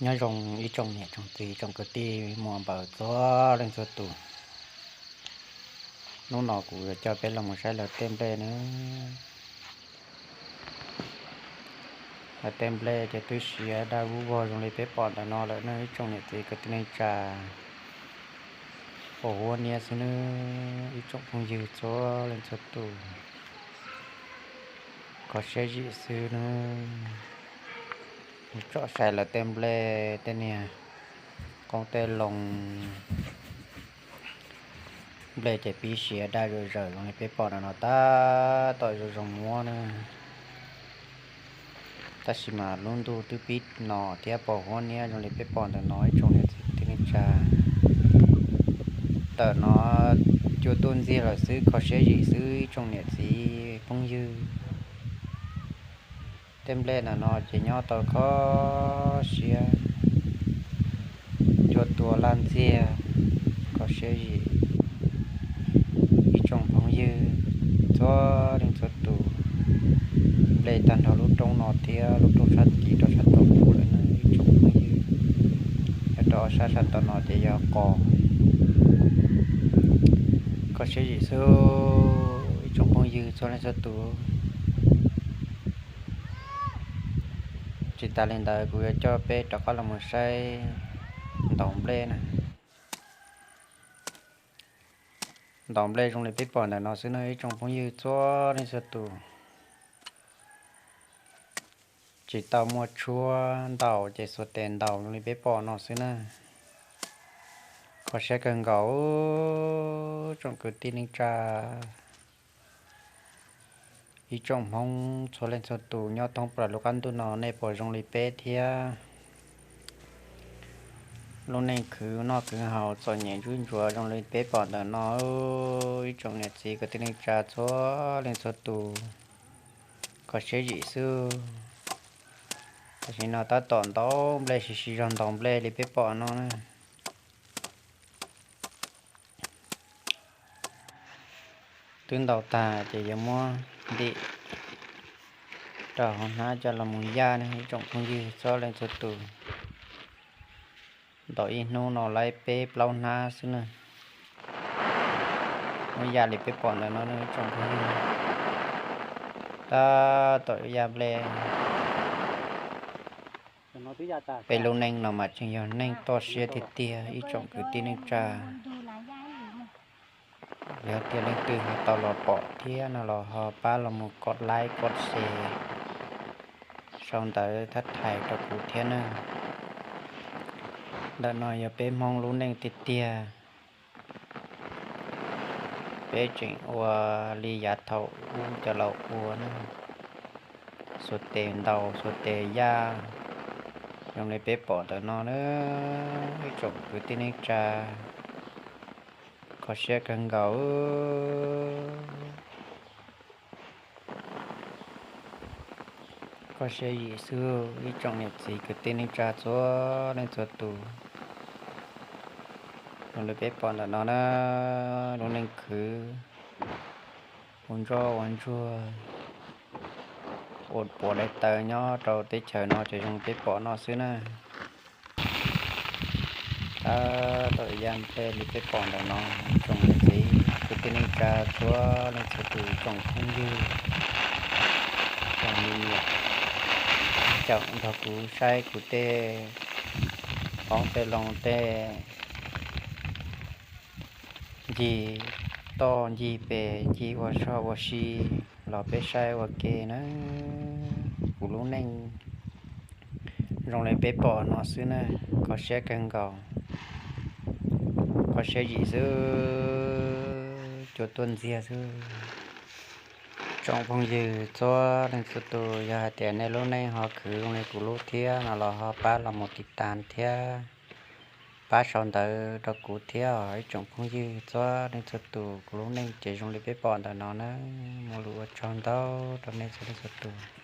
Nyob zoo ib tsoom niam tsoom txiv tsoom kwv tij muam npaws txhua leej txhua tus. Hnub no kuv yuav coj peb los mus saib lawv tej nplej na. Lawv tej nplej ces twb siav daj vog zoo li peb pom ntawm no lawm na ib tsoom niam txiv kwv tij neej tsa. Pos huab niab xwb nawb ib tsoom phooj ywg txhua leej txhua tus. Kho siab zim xwb nawb. Mus tsom saib lawv tej nplej tej niag qoob tej loo. Nplej ces pib siav daj zom zaws zoo li peb pom ntawm no tab tom zoo zoo muab na. Tab sis mas lub ntuj twb pib no thiab pos huab niab zoo li peb pom ntawm no ib tsoom niam txiv kwv tij neej tsa. Ntawm no cua tuaj ntxiag lawm xwb kho siab zim xwb ib tsoom niam txiv phooj ywg. Tej nplej ntawm no ces nyob tau kho siab, cua tuaj laj ntxiag, kho siab zim ib tsoom phooj ywg txhua leej txhua tus. Nplej tag nrho lub roob no thiab lub roob sab tid rau sab tod lawm na ib tsoom phooj ywg. Nyob rau ob sab sab tod no ces yog qos. Kho siab zim xwb ib tsoom phooj ywg txhua leej txhua tus. Tsis tas li ntawd kuv yuav coj peb rov qab los mus saib ntaus nplej na. Ntaus nplej zoo li peb pom ntawm no xwb na ib tsoom phooj ywg txhua leej txhua tus. Tsis tau muaj tshuab ntaus ces xuas tes ntaus zoo li peb pom no xwb na. Kho siab kawg nkaus tsoom kwv tij neej tsa, ib tsoom Hmoob txhua leej txhua tus nyob thoob plaws lub qab ntuj no nej puas zoo li peb thiab? Lub neej khwv noj khwv haus txom nyem ntsuj ntsuav zoo li peb pom ntawm no, ib tsoom niam txiv kwv tij neej tsa txhua leej txhua tus, kho siab zim xwb. Tam sim no tab tom ntaus nplej sib sib zog ntaus nplej li peb pom no na. Twb ntaus tag ces yuav muab ntim rau hauv hnab coj los mus yaj ne ib tsoom phooj ywg txhua leej txhua tus. Ntaus ib hnub no laib peb plaub hnab xwb na. Muab yaj li peb pom ntawm no ib tsoom phooj ywg, tab tom yaj nplej. Peb lub neej no mas tseem yog neej toj siab tiag tiag ib tsoom kwv tij neej tsa. Yog tias leej twg ho tau los pom thiab no los ho pab los mus kov like kov share sau ntawv thab thais rau kuv thiab na. Ntawm no yog peb Hmoob lub neej tiag tiag. Peb tseem ua li yav thaum ub cov laus ua na, xuas tes ntaus xuas tes yaj zoo li peb pom ntawm no na, ib tsoom kwv tij neej tsa. Kho siab kawg nkaus. Kho siab yim xwb ib tsoom niam txiv kwv tij neej tsa txhua leej txhua tus. Zoo li peb pom ntawm no na, lub neej khwv ua ntsoj ua ntsuag, ua puav daim tawv nyob rau teb chaws no ces zoo li peb pom no xwb na. Tab tom yaj nplej li peb pom ntawm no, tsoom niam txiv kwv tij neej tsa txhua leej txhua tus, tsoom phooj ywg, tsoom me nyuam, caum nrog kuv saib kuv tej qoob tej loo tej ncig toj ncig pes ncig ua zog ua si los peb saib ua ke na. Kuv lub neej zoo li peb pom no xwb na, kho siab kawg nkaus, kho siab yim xwb, cua tuaj ntxiag xwb. Tsoom phooj ywg txhua leej txhua tus, yog hais tias nej lub neej ho khwv zoo li kuv lub thiab no los ho pab los mus tiv tas thiab, pab sau ntawv rau kuv thiab os ib tsoom phooj ywg txhua leej txhua tus. Kuv lub neej ces zoo li peb pom ntawm no na, muaj lus ua tsaug ntau rau nej txhua leej txhua tus.